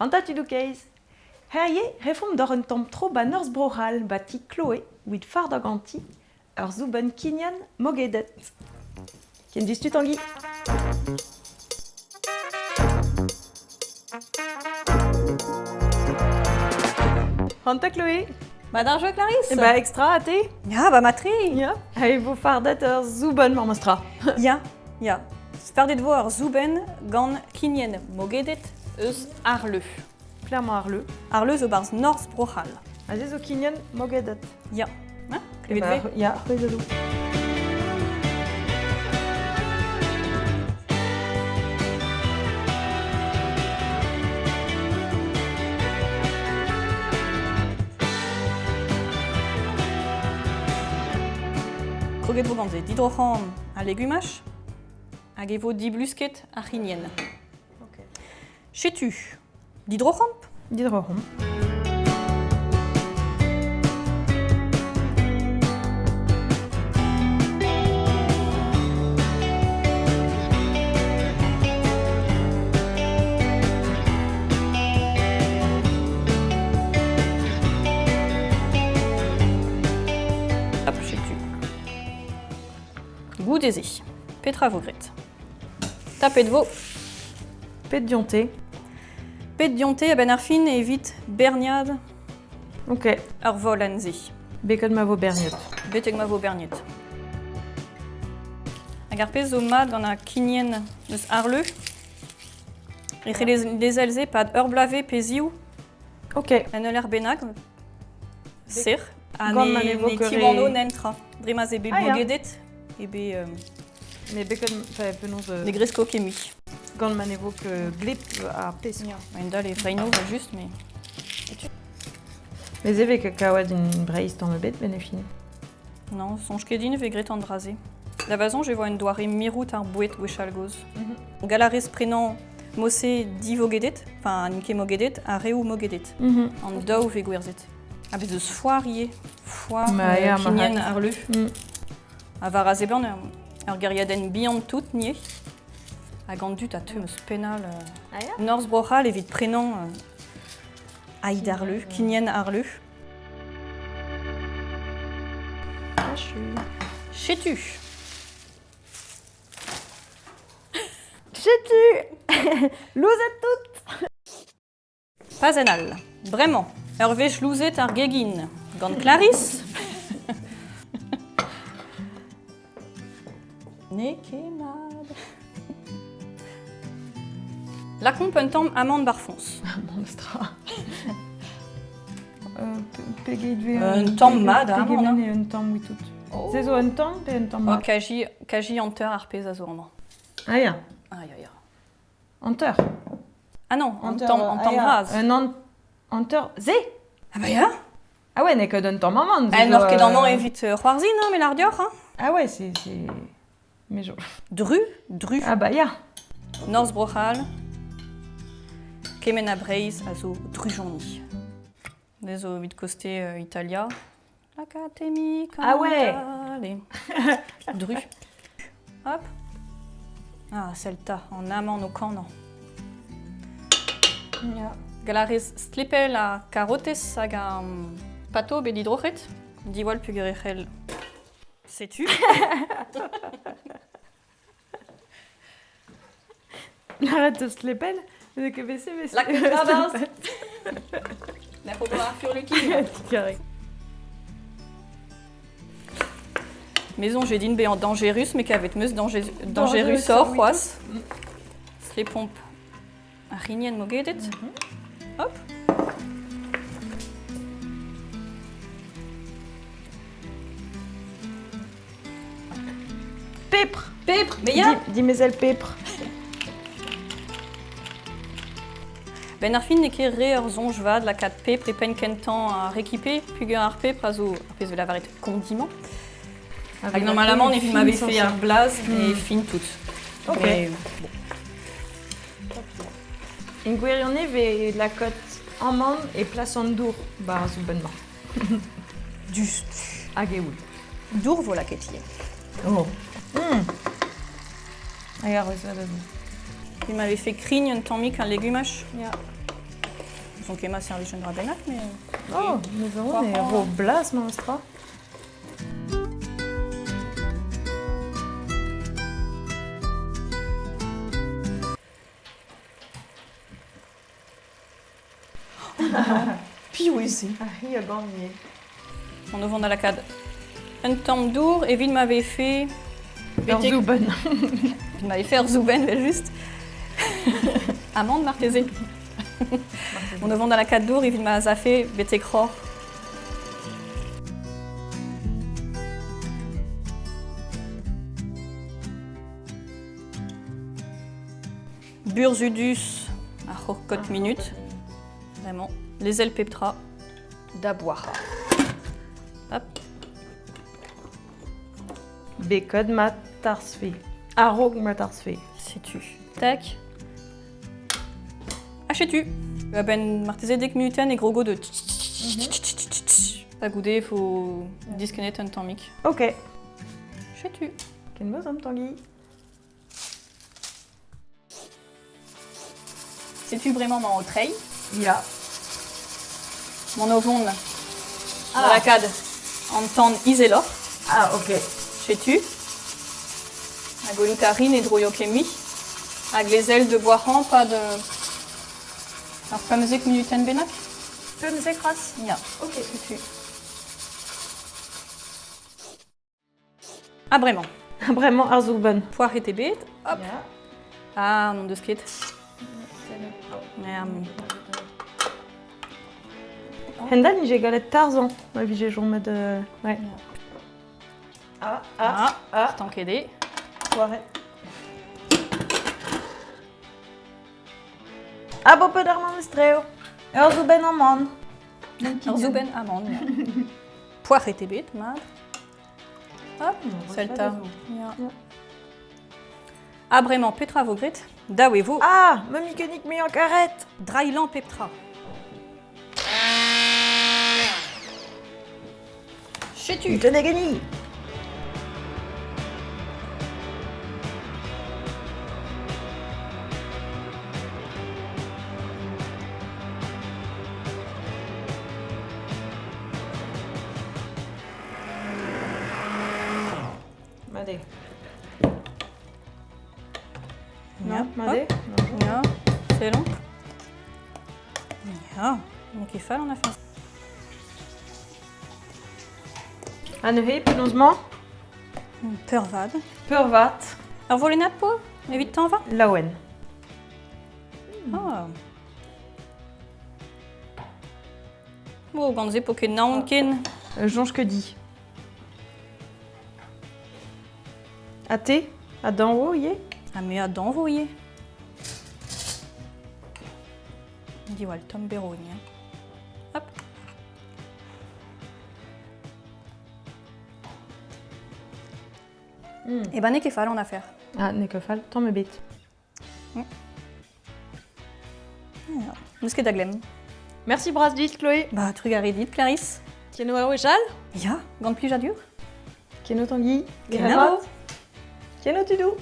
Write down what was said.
Hanta tudoù keizh. Herie refomp doc'h un tamm tro ba norzh Bro-C'hall ba ti Chloé 'wit fardañ ganti ur soubenn kignen mogedet. Ken diouzhtu Tangi. Hanta Chloé. Ba d'ar jeu Clarisse. Ba extra a te? Ya, ba matre. Ya. E vo fardet ur soubenn memestra. Ya, ya. Fardet vo ur soubenn gant kignen mogedet eus Arleux. Clermont Arleux. Arleux zo barzh norzh Bro-C'hall. Aze zo kignen mogedet. Ya. Hein? Klevet Ba, vez? Ya, c'hwezh a zo. Kroget vo gant se didroc'han al legumaj hag e vo diblusket ar c'hignen. Ok. Setu, didroc'hamp? Didroc'hamp. Hop, setu. Goude-se, petra vo graet? Tapet vo. Pet dionte. Pet dionte a-benn ar fin evit berniad Ok. ur volenn-se. Betek ma vo berniet. Betek ma vo berniet. Hag ar pezh zo mat gant ar kignenn eus Arleux, e c'hellez lezel-se pad ur bloavezh pe ziv Ok. en ul lec'h bennak, sec'h, ha Gant ma ne, ne vo ne ket re- tiwano nentra. Dre ma 'z eo bet Ah, ya. mogedet, eo bet euh, Mais betek enfin, penaos euh, ne gresko ket mui. gant ma ne vo ket gleb ar pezh. Ya, un dal e vreino va just, mais... Mais e vez ket kaouad in Breizh tamm ebet benn e fin. Non, soñj ket din e vez graet an dra-se. Da vazon, je vois un doare mirout ar boued gwechall-gozh. Gall a rez prenañ mose divogedet, enfin n'int ket mogedet, ha reoù mogedet. An daou vez gwerzhet. Ha bez eus foar ivez. Foar Ma ya, ma kignenn hat. arlu. Ha war a seblant ur gêriadenn bihan tout nie. Hag an dud a teu eus pennal Ah ya? Norzh Bro-C'hall evit prenañ Aid Arleux, kignenn Arleux. Achu. Setu. Setu Louzet tout Pazenn all. Bremañ, ur wech louzet ar gegin gant Clarisse. N'eo ket mat. Lakaomp un tamm amann barfoñs. Monstra. Pegeit vez Un tamm mat amann. Pegement eo un tamm oui tout. Oh. Se zo un tamm pe un tamm Oh, mat? kaji, kaji hanter ar pezh a zo amañ. Ah ya, Ah ya ya. hanter. Ah non, un Hanter, tamm, un ah tamm ya. bras. Un hanter se? Ah bah ya. Ah ouais, n'eo ket un tamm amann. Eh, se zo, n'oc'h ket amañ evit c'hoarzhin, hein, me lâr deoc'h, hein. Ah ouais, c'est... Mais je... Dru, dru. Ah bah ya. Norzh Bro-C'hall, kement a Breizh a zo drujoni. Bez zo evit koste Italia. L'académie Ah ouais. Dru. Hop. Ah, Celta, an amann o kanañ. Ya. Gall a rez stlepel ha karotez hag ar pato bet didroc'het. Diwall peogwir e c'hell Setu. Lâret 'teus stlepel N'eo ket bet se La contrebasse. La ober ar furlukin. Carré. Me soñje din bezañ dañjerus, met kavet 'm eus dañjerusoc'h c'hoazh. Stlepomp ar c'hignen mogedet. Hop. Pepr Pepr, mais ya Dimezell pepr. Ben ar fin n'eo ket re ur soñj vat lakaat pepr e penn kentañ ar rekipe, peogwir ar pepr a zo ar pezh 'vel lavaret condiment. Hag normalement evit ma vefe ar blaz e fin tout. Ok. Mais, bon. En gwirionez 'vez lakaet amann e plas an dour 'ba ar soubenn-mañ. Just. Hag e oul. Dour vo lakaet ivez. Oh. Mm. Hag ar wezh Il m'avait fait krign un tammig al legumaj. Ya. N'ouzon ket ma servij un dra bennak, mais... Oh, nous avons e ro blas memestra. Piv eo se? Ar c'hi a gan ivez. On o vont da lakaat un tamm dour evit ma vefe... Ur soubenn. Evit ma vefe ur soubenn, evel-just. Amande marteze. On o vont da lakaat dour evit ma 'z afe betek roc'h. Burzhudus ar c'horkot minut. Vraiment, lezel pep tra da boar. Hop. Bekod ma tarzhfe. A-raok ma tarzhfe. Setu. Tac. Ha setu. A-benn marteze dek munutenn e grogo de Ha goude, faut diskennet un tammig. Ok. Setu. Ken meus am Tanguy. Setu bremañ mañ o treiñ. Ya. Mont o vont da lakaat an tan izeloc'h. Ah, ok. Setu. Ha gwelout a rin e droio ket mui. Hag lezel de boac'hañ pad ur 15 munutenn bennak. 15 c'hoazh? Ya. Ok. Setu. Ha bremañ. Bremañ ar soubenn. Poac'het eo bet. Hop. Ya. Ah, n'hon deus ket. Merde. Hent-all nije gallet tarzhañ ma vije chomet ouais. Ah, ah, ah. Stanket eo. Poaret. Ah, bo pet ar memes treo. Ur soubenn amann. Ur soubenn amann, ya. Poac'het eo bet, mat. Hop, sell 'ta. Ya. Ha bremañ, petra vo graet? Dav e vo. Ah, ma mekanik muiañ karet. Drailhañ pep tra. Setu. Tenez ganin. Mat eo. Non, mat eo. Ya, c'est long. Ya, n'eo ket fall an afer. Ha neuze, penaos 'mañ? Peurvat. Peurvat. Ur volennad po evit tañva? Laouen. Ah. Bon, gant se po ket naon ken. Soñj ket dit. Ha te? Ha dañvo ivez? Ha me a dañvo ivez. Diwall tomm berrogn. Hop. Eh ben n'eo ket fall an afer. Ah, n'eo ket fall, tamm ebet. Ja. N'eus ket da glemm. Merci bras dit, Chloé. Ba, trugarez dit, Clarisse. Keno ar wech all? Ya, gant plijadur. Keno Tanguy. Kenavo. Keno Tudou.